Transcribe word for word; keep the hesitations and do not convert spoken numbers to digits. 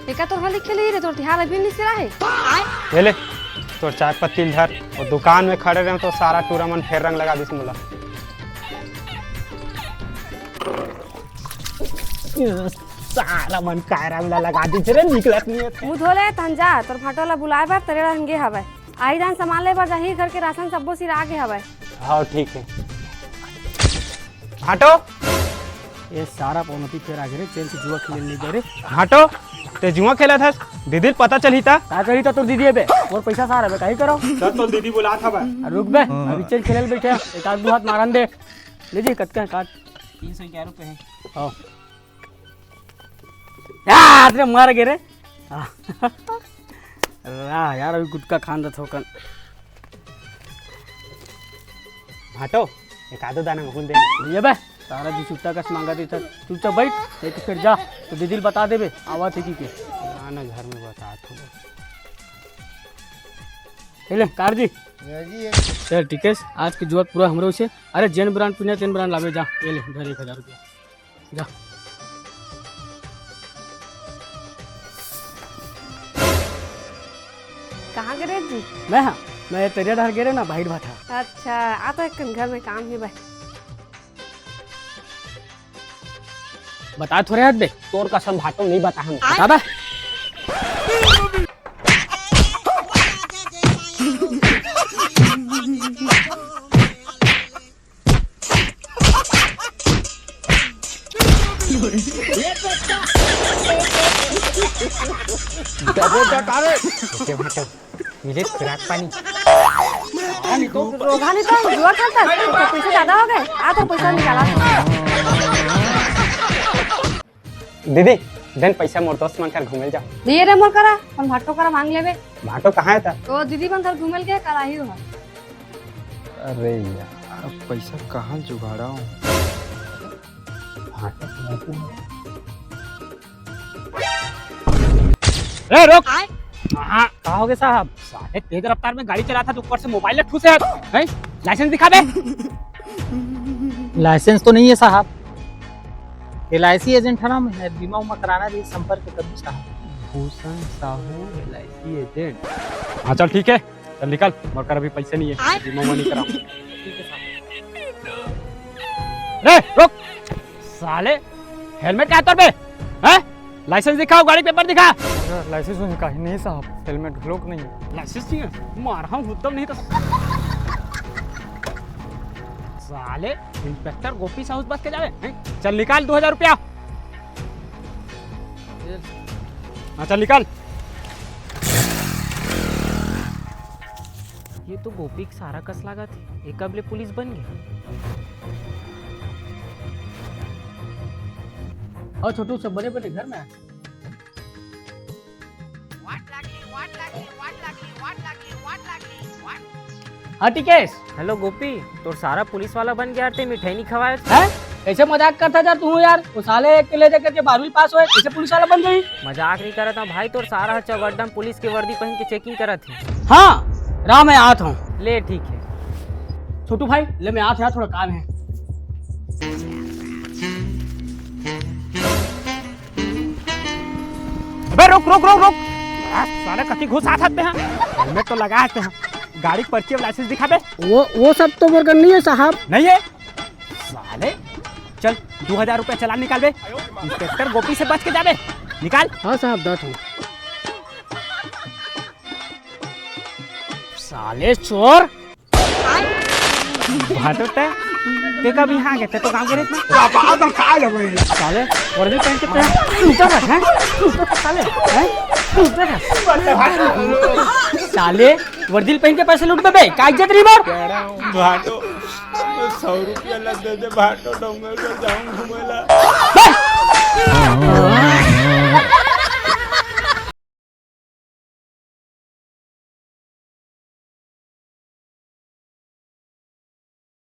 एका तोर घर लिखे ले रे, तोर तिहार अभी नहीं सिरा है। ले ले, तोर चाय पत्ती ल धर। वो दुकान में खड़े रहे तो सारा टूरा मन फेर रंग लगा दिस मोला। सारा मन काय रंग ला लगा दिस रे, निकलत नहीं है। मुंह धो ले, तहन जा, तोर भाटो ला बुलाए बर तरेड़ा हन गे हवय। आई दान सामान ले बर जाही, घर के राशन सब्बो सिरा गे हवय। हाँ, ठीक है। भाटो, ये सारा पौनती फेर आ गे रे, चल के जुआ खेले ले जा रे। भाटो, ते जुआ खेलत हस, दीदी ल पता चलही ता? का करी ता तोर दीदी बे? मोर पैसा सारा बे, काही करो? चल, तोर दीदी बुलात हवय। अरे रुक बे, अभी चल खेले ल बैठे, एक आध दो हाथ मारन दे। ले जी, कतका है काट? तीन सौ ग्यारह रुपये है। हाँ। यार, रे मर गे रे। वाह यार, अभी गुटखा खान दे थोकन। भाटो, एक आधो दाना महूं दे। ये बे, सारा जी चुट्टा कस मांगा देता। चुपचाप बैठ, नहीं तो फिर जा, तो दीदी ल बता देबे, आवत है कि के। आना घर में बता तू। ये ले, कार जी। जी, ये चल, टिकेश, आज के जुआ पूरा हमरो से। अरे, जेन brand पीना, तेन brand लाबे, जा। ये ले, धर एक हजार रुपया। जा। कहाँ गे रे जी? मैं, हाँ, मैं तरिया डहर गे रे ना, भाई भाठा। अच्छा, आ तो एक घर में काम ही बा। बता थोरे हट बे। तोर कसम भाटो, नहीं बता हम। बता बे। डबो डकारे। ओके भाटो, मिले खुराक पानी। रोगा नहीं तो जुआ खेलता, तो पैसे ज्यादा हो गए। आ तो पैसा निकाला। दीदी, देन पैसा मोर दोस्त मन कर घूमे जाओ। दिए रे मोर करा, अपन भाटो करा मांग लेबे। भाटो कहाँ है था? तो दीदी मन कर घूमे के कल आही हो। अरे यार, अब पैसा कहाँ जुगाड़ा हूँ? भाटो तो नहीं है। रे, रुक। हाँ। का हो गे साहब? साले तेज रफ्तार में गाड़ी चला था तो ऊपर से मोबाइल ले ठूसे है। हैं? लाइसेंस दिखा बे। लाइसेंस तो नहीं है साहब। एलआईसी एजेंट है ना, मैं बीमा उमा कराना भी संपर्क करूँ साहब। भूषण साहू एलआईसी एजेंट। हाँ, चल ठीक है, चल निकल, मोर कर अभी पैसे नहीं है, बीमा उमा नहीं कराऊँ। रे, रुक। साले, हेलमेट कहाँ है तोर बे? हैं? लाइसेंस दिखाओ, गाड़ी पेपर दिखा। लाइसेंस उइसेंस काहीं नहीं साहब, हेलमेट घलोक नहीं है। लाइसेंस नहीं है? मारहूँ हुद्दम नहीं तो। साले, इंस्पेक्टर गोपी साहू बस के जावे, हैं? चल निकाल दो हजार रुपया। हाँ, चल निकाल। ये तो गोपी के सारा कस लागत हे। ये कब ले पुलिस बन गया? और छोटू सब बड़े बड़े घर में आ। हाँ टिकेश। हेलो गोपी, तोर सारा पुलिस वाला बन गया, ते मिठाई नहीं खवाए। हैं? कैसे मजाक करता यार तू यार? वो साले एक के ले जाकर के बारहवीं पास होए, कैसे पुलिस वाला बन गई? मजाक नहीं करत हूँ भाई, तोर सारा ह चौगड्डा म पुलिस के वर्दी पहन के चेकिंग करत हे। हाँ, राह मैं आत हूँ। ले ठीक है। छोटू भाई, ले मैं आत हूँ यार, थोड़ा काम है। अबे रुक, रुक, रुक, रुक। आ, साले कति घुस आत हते हैं। हेलमेट तो लगा आते हैं। गाड़ी के पर्ची और लाइसेंस दिखा बे। वो, वो सब तो मोर कर नहीं है साहब। नहीं है? साले, चल, दो हजार रुपया चालान निकाल बे। इंस्पेक्टर गोपी से बच के जाबे। निकाल। हाँ साहब, दत हूँ। साले चोर। भाटो ते, ते कब यहाँ आ गए? ते तो गाँव के रहत ना। साले, वर्दी पहन के ते लूटा रहा है? लूटा रहा, साले, हैं? लूटा रहा। साले, वर्दी पहन के पैसे लूट बे, का इज्जत रही मोर? भाटो, सौ रुपया ला दे दे भाटो, डोंगरगढ़ जाऊं घूमे ला। बस,